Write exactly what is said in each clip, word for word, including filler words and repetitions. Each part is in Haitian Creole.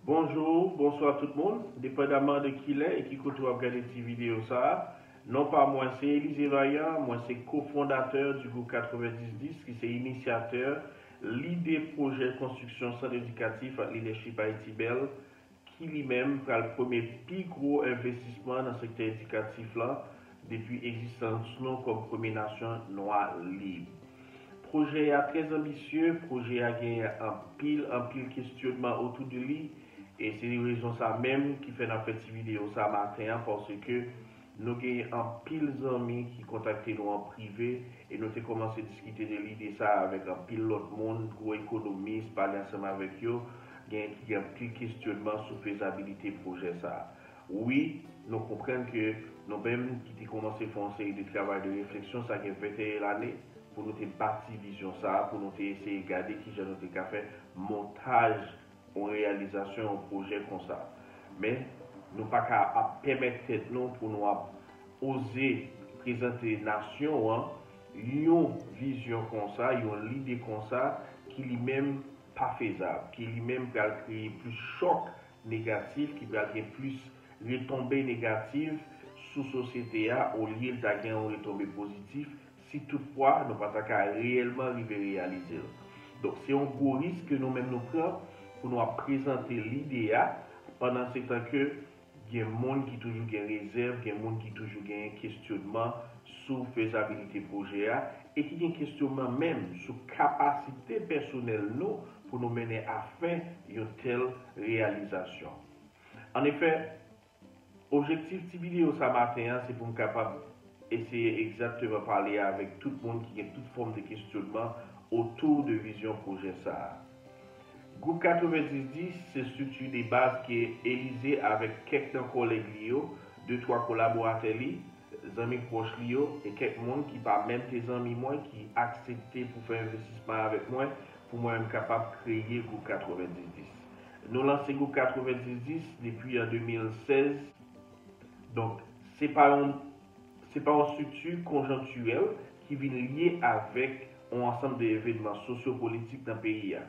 Bonjou, bonswa tout moun, depandaman de kilè e ki kote w ap gade ti videyo sa a. Non pa mwen se Elysée Vaillant, mwen se kofondatè di gwoup katrevendis dis ki se inisyatè lide pwojè konstriksyon sant edikatif ak lidèchip Ayiti Bèl, ki li menm pral premye pi gwo envestisman nan sektè edikatif lan depi egzistans nou kòm premye nasyon nwa lib. Pwojè a trè anbisye, pwojè a genyen anpil, anpil kesyonman otou de li, e se rezon sa menm ki fè n ap fè ti videyo sa maten an, paske nou gen anpil zanmi ki kontakte nou an prive e nou te kòmanse diskite de lide sa a avèk anpil lòt moun, gwo ekonomis, pale ansanm avèk yo, gen ki gen anpil kesyonman sou fezabilite pwojè sa a. Wi, nou konprann ke nou menm ki te kòmanse fè yon seri de travay de refleksyon, sa gen venteyen lane, pou nou te bati vizyon sa a, pou nou te eseye gade kijan nou te ka fè montaj yon reyalizasyon yon pwojè konsa. Men, nou pa ka ap pèmèt tèt nou pou nou ap oze prezante nasyon an yon vizyon konsa, yon lide konsa ki li menm pa fezab, ki li menm pral kreye plis chòk negatif, ki pral gen plis retonbe negatif sou sosyete a, olye l ta gen yon retonbe pozitif si toutfwa nou pa ta ka reyèlman rive reyalize l. Donk, se yon gwo risk ke nou menm nou pran pou nou ap prezante lide a, pandan se tan ke gen moun ki toujou gen rezèv, gen moun ki toujou gen kesyonman sou fezabilite pwojè a, e ki gen kesyonman menm sou kapasite pèsonèl nou pou nou mennen a fen yon tèl reyalizasyon. Annefè, objektif ti videyo sa maten an, se pou m kapab eseye egzakteman pale avèk tout moun ki gen tout fòm de kesyonman otou de vizyon pwojè sa a. Gwoup katrevendis dis se estrikti de baz ke Elysée avèk kèk nan kòlèg li yo, de twa kolaboratè li, zanmi pwòch li yo, e kèk moun ki pa menm te zanmi mwen ki aksepte pou fè envestisman avèk mwen pou mwen menm kapab kreye gwoup katrevendis dis. Nou lanse gwoup katrevendis dis depi an de mil sèz. Donk, se pa yon, se pa yon estrikti konjonktirèl ki vin lye avèk yon ansanm de evènman sosyopolitik nan peyi a.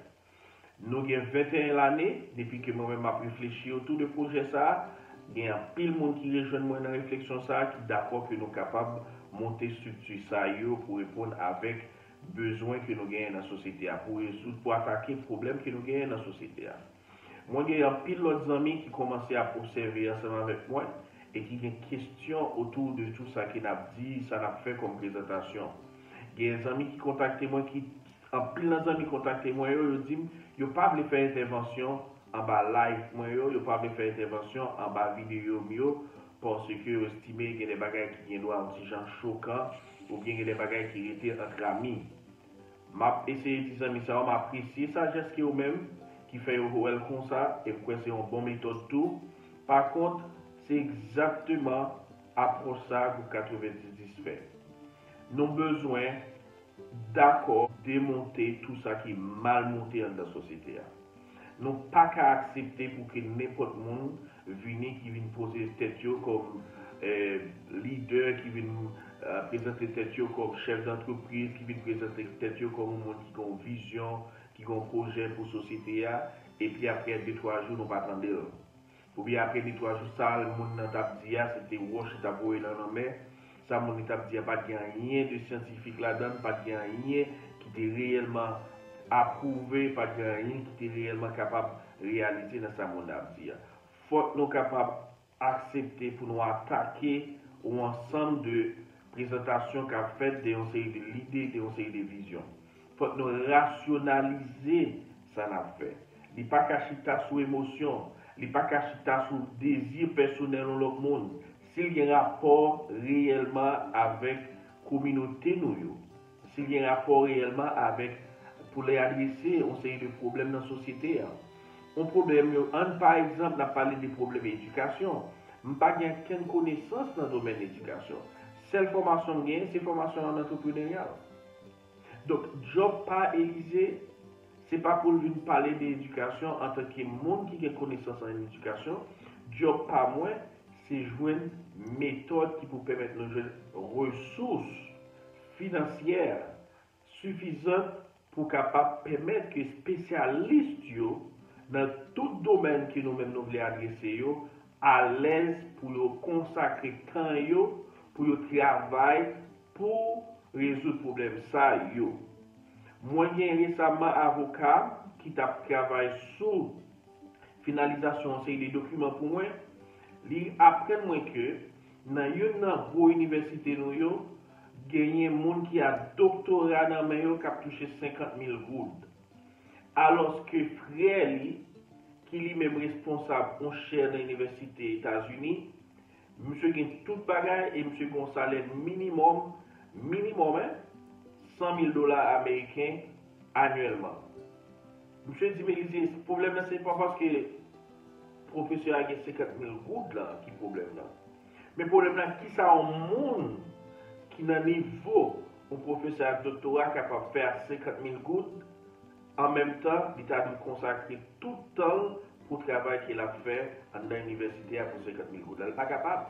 Nou gen venteyen lane depi ke mwen menm m ap reflechi otou de pwojè sa a. Gen anpil moun ki rejwenn mwen nan refleksyon sa a, ki dakò ke nou kapab monte estrikti sa yo pou reponn avèk bezwen ke nou genyen nan sosyete a, pou rezoud, pou atake pwoblèm ke nou genyen nan sosyete a. Mwen gen anpil lòt zanmi ki kòmanse ap obsève ansanm avèk mwen e ki gen kesyon otou de tou sa ke n ap di, sa n ap fè kòm prezantasyon. Gen zanmi ki kontakte mwen, ki, anpil nan zanmi kontakte mwen yo, yo di m yo pa vle fè entèvansyon anba live mwen yo, yo pa vle fè entèvansyon anba videyo m yo, paske yo estime gen de bagay ki gen dwa yon ti jan chokan, oubyen gen de bagay ki rete antrami. M ap eseye di zanmi sa yo, m apresye sajès ke yo menm ki fè yo wè l konsa, e m kwè se yon bon metòd tou. Pa kont, se egzakteman apwòch sa a gwoup katrevendis dis fè. Nou bezwen dakò demonte tou sa ki mal monte anndan sosyete a. Nou pa ka aksepte pou ke nenpòt moun vini ki vin poze tèt yo kòm, eh, lidè, ki vin, eh, prezante tèt yo kòm chèf dantrepriz, ki vin prezante tèt yo kòm yon moun ki gen yon vizyon, ki gen yon pwojè pou sosyete a, epi apre de twa jou nou pa tande l. Oubyen apre de twa jou sa, moun nan t ap di a, se te wòch li t ap voye nan lanmè. Sa moun li t ap di a pa t gen anyen de syantifik ladan l, pa t gen anyen ki te reyèlman apwouve, pa t gen anyen ki te reyèlman kapab reyalize nan sa moun nan ap di a. Fòk nou kapab aksepte pou nou atake yon ansanm de prezantasyon k ap fèt de yon seri de lide, de yon seri de vizyon. Fòk nou rasyonalize sa n ap fè. Li pa ka chita sou emosyon, li pa ka chita sou dezi pèsonèl yon lòt moun. Si l gen rapò reyèlman avèk kominote nou yo, si l gen rapò reyèlman avèk pou l adrese yon seri de pwoblèm nan sosyete a. Yon pwoblèm yo, ann pa egzanp, n ap pale de pwoblèm edikasyon. M pa gen okenn konesans nan domèn edikasyon. Sèl fòmasyon m genyen, se fòmasyon an antrepreneryal. Donk, djòb pa Elysée, se pa pou l vin pale de edikasyon antanke moun ki gen konesans an edikasyon. Djòb pa mwen, se jwenn metòd ki pou pèmèt nou jwenn resous finansyè sifizan pou kapab pèmèt ke espesyalis yo nan tout domèn ke nou menm nou vle adrese yo alèz pou yo konsakre tan yo pou yo travay pou rezoud pwoblèm sa yo. Mwen gen resaman avoka ki t ap travay sou finalizasyon yon seri de dokiman pou mwen. Li aprann mwen ke nan youn nan gwo inivèsite nou yo, genyen moun ki a doktora nan men yo k ap touche senkant mil goud. Alòske frè li, ki li menm responsab yon chè nan inivèsite Etazini, misye gen tout bagay e misye gen yon salè minimòm, minimòm, en, san mil dola ameriken anyèlman. Misye di m, Elize, pwoblèm nan se pa paske pwofesè a gen senkant mil goud lan ki pwoblèm nan. Men pwoblèm nan, kisa yon moun ki nan nivo yon pwofesè ak doktora kapab fè ak senkant mil goud, an menm tan, li ta dwe konsakre tout tan l pou travay ke l ap fè anndan inivèsite a pou senkant mil goud la. Li pa kapab.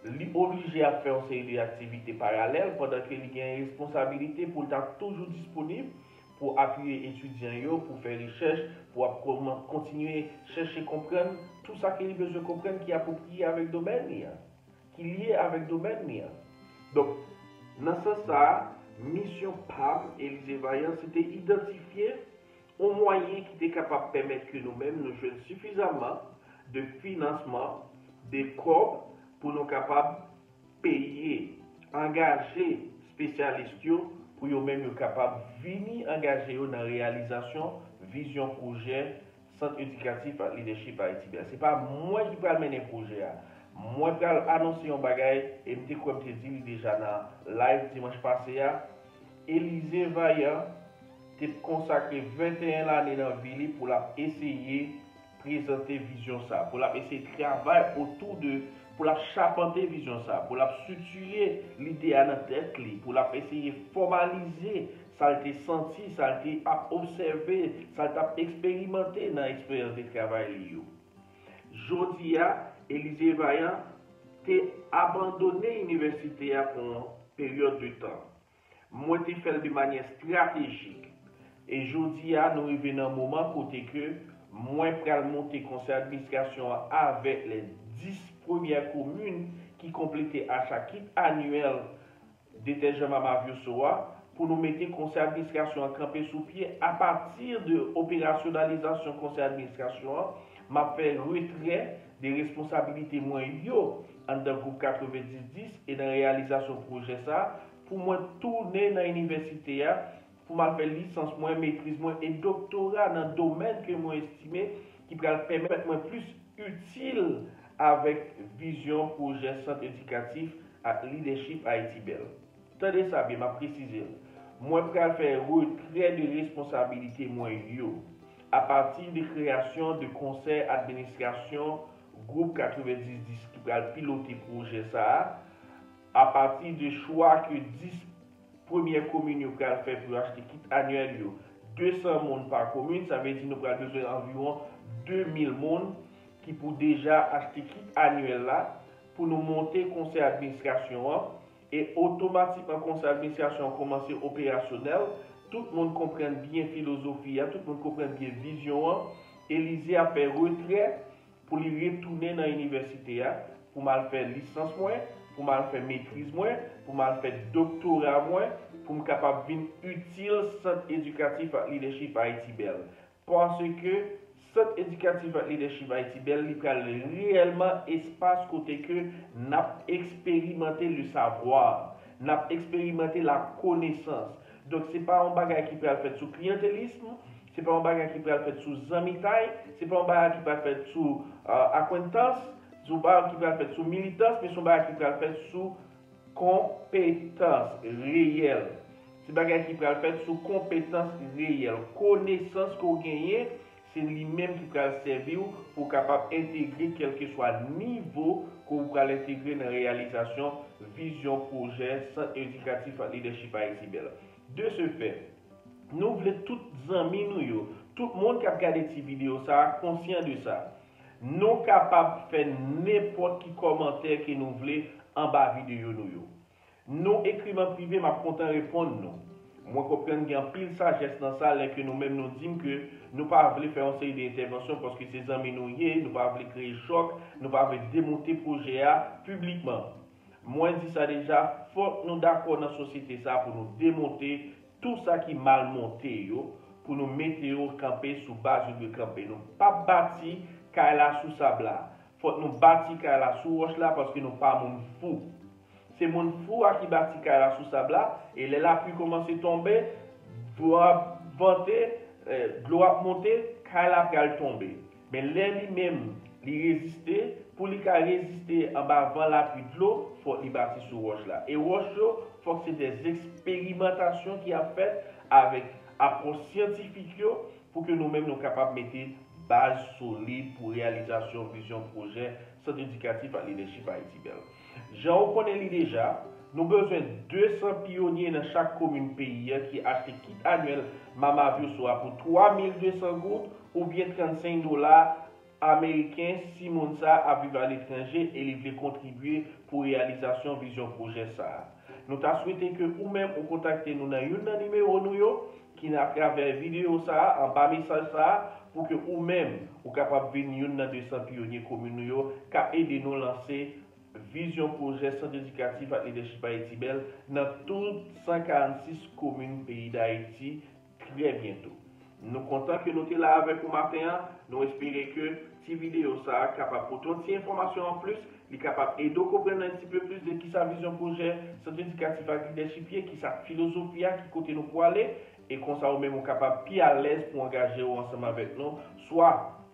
Li oblije ap fè yon seri de aktivite paralèl pandan ke li gen responsabilite pou l ta toujou disponib pou apiye etidyan yo, pou fè rechèch, pou ap kòman kontinye chèche konprann tou sa ke li bezwen konprann ki apwopriye avèk domèn li an, ki lye avèk domèn li an. Donk, nan sans sa a, misyon pa m, Elize Vaillant, se te idantifye yon mwayen ki te kapab pèmèt ke nou menm nou jwenn sifizaman de finansman, de kòb pou nou kapab peye, angaje espesyalis yo pou yo menm yo kapab vini angaje yo nan reyalizasyon vizyon pwojè Sant Edikatif ak Lidèchip Ayiti Bèl. Se pa mwen ki pral mennen pwojè a. Mwen pral anonse yon bagay, e m te kwè m te di li deja nan live dimanch pase a. Elize Vaillant te konsakre venteyen lane nan vi li pou l ap eseye prezante vizyon sa, pou l ap eseye travay otou de, pou l ap chapante vizyon sa, pou l ap estriktiye lide a nan tèt li, pou l ap eseye fòmalize sa l te santi, sa l te ap obsève, sa l t ap eksperimante nan eksperyans de travay li yo. Jodi a, Elize Vaillant te abandone inivèsite a pou yon peryòd de tan. Mwen te fè l de manyè estratejik. E jodi a, nou rive nan moman kote ke mwen pral monte konsèy administrasyon an avèk lè dis premyè komin ki konplete acha kit anyèl Detèjan Mama Vyoso a pou nou mete konsèy administrasyon an kanpe sou pye. Apati de operasyonalizasyon konsèy administrasyon an, m ap fè retrè de responsabilite mwen yo anndan gwoup katrevenndis dis e nan reyalizasyon pwojè sa a pou mwen tounen nan inivèsite a pou m al fè lisans mwen, metriz mwen e doktora nan domèn ke mwen estime ki pral pèmèt mwen plis itil avèk vizyon pwojè Sant Edikatif ak Lidèchip Ayiti Bèl. Tande sa byen, m ap presize l. Mwen pral fè retrè de responsabilite mwen yo apati de kreyasyon de konsèy administrasyon gwoup katrevenndis dis ki pral pilote pwojè sa a, apati de chwa ke dis premyè komin yo pral fè pou yo achte kit anyèl yo, de san moun pa komin, sa vle di nou pral bezwen anviwon de mil moun ki pou deja achte kit anyèl la pou nou monte konsèy administrasyon an, e otomatikman konsèy administrasyon an kòmanse operasyonèl, tout moun konprann byen filozofi a, tout moun konprann byen vizyon an, Elize ap fè retrè pou li retounen nan inivèsite a, pou m al fè lisans mwen, pou m al fè metriz mwen, pou m al fè doktora mwen, pou m kapab vin itil Sant Edikatif ak Lidèchip Ayiti Bèl. Paske Sant Edikatif ak Lidèchip Ayiti Bèl, li pral reyèlman espas kote ke n ap eksperimante le savoir, n ap eksperimante la konesans. Donk, se pa yon bagay ki pral fèt sou kliyantelism, se pa yon bagay ki pral fèt sou zanmitay, se pa yon bagay ki pral fèt sou, euh, akwentans, se yon bagay ki pral fèt sou militans, men se yon bagay ki pral fèt sou konpetans reyèl. Se bagay ki pral fèt sou konpetans reyèl. Konesans ke w genyen, se li menm ki pral sèvi w pou w kapab entegre kèlkeswa nivo ke w pral entegre nan reyalizasyon vizyon pwojè Sant Edikatif ak Lidèchip Ayiti Bèl. De ce fait, nou vle tout zanmi nou yo, tout moun k ap gade ti videyo sa a konsyan de sa. Nou kapab fè nenpòt ki kòmantè ke nou vle anba videyo nou yo. Nou ekri m an prive, m ap kontan reponn nou. Mwen konprann gen anpil sajès nan sa lè ke nou menm nou di m ke Nou pa vle fè yon seri de entèvansyon paske se zanmi nou ye, nou pa vle kreye chòk, nou pa vle demonte pwojè a piblikman. Mwen di sa deja, fòk nou dakò nan sosyete sa pou nou demonte tou sa ki mal monte yo, pou nou mete yo kanpe sou baz yo dwe kanpe. Nou p ap bati kay la sou sab la. Fòk nou bati kay la sou wòch la paske nou pa moun fou. Se moun fou a ki bati kay la sou sab la, e lè lapli kòmanse tonbe, dlo ap vante, eh, dlo ap monte, kay la pral tonbe. Men lè li menm, li reziste, pou li ka reziste anba van lapli dlo, fòk li bati sou wòch la. E wòch yo, fòk se de eksperimantasyon ki ap fèt avèk apwòch syantifik yo, pou ke nou menm nou kapab mete baz solid pou reyalizasyon vizyon pwojè Sant Edikatif ak Lidèchip Ayiti Bèl. Jan ou konnen li deja, nou bezwen de san pyonye nan chak komin peyi a ki achte kit anyèl Mama Vyoso a pou twa mil de san goud oubyen trannsenk dola ameriken si moun sa a ap viv aletranje e li vle kontribye pou reyalizasyon vizyon pwojè sa a. Nou ta swete ke ou menm ou kontakte nou nan youn nan nimewo nou yo ki nan atravè videyo sa a, anba mesaj sa a, pou ke ou menm ou kapab vin youn nan de san pyonye komin nou yo k ap ede nou lanse vizyon pwojè Sant Edikatif ak Lidèchip Ayiti Bèl nan tout san karannsis komin peyi Dayiti trè byento. Nou kontan ke nou te la avèk ou maten an. Nou espere ke ti videyo sa a kapab pote yon ti enfòmasyon anplis. Li kapab ede w konprann yon ti pe plis de kisa vizyon pwojè Sant Edikatif ak Lidèchip ye, kisa filozofi a, ki kote nou pwale, e konsa ou menm ou kapab pi alèz pou angaje w ansanm avèk nou, swa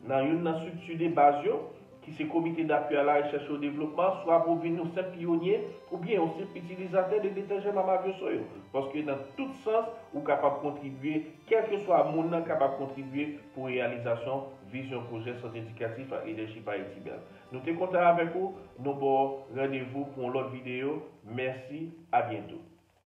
nan youn nan estrikti de baz yo, ki se Comité d'appui à la recherche et au développement, swa pou vin yon senp pyonye oubyen yon senp itilizatè de detèjan Mama Vyoso yo. Paske nan tout sans, ou kapab kontribye, kèlkeswa moun nan kapab kontribye pou reyalizasyon vizyon pwojè Sant Edikatif ak Lidèchip Ayiti Bèl. Nou te kontan avèk ou, nou ba w randevou pou yon lòt videyo. Mèsi, a byento.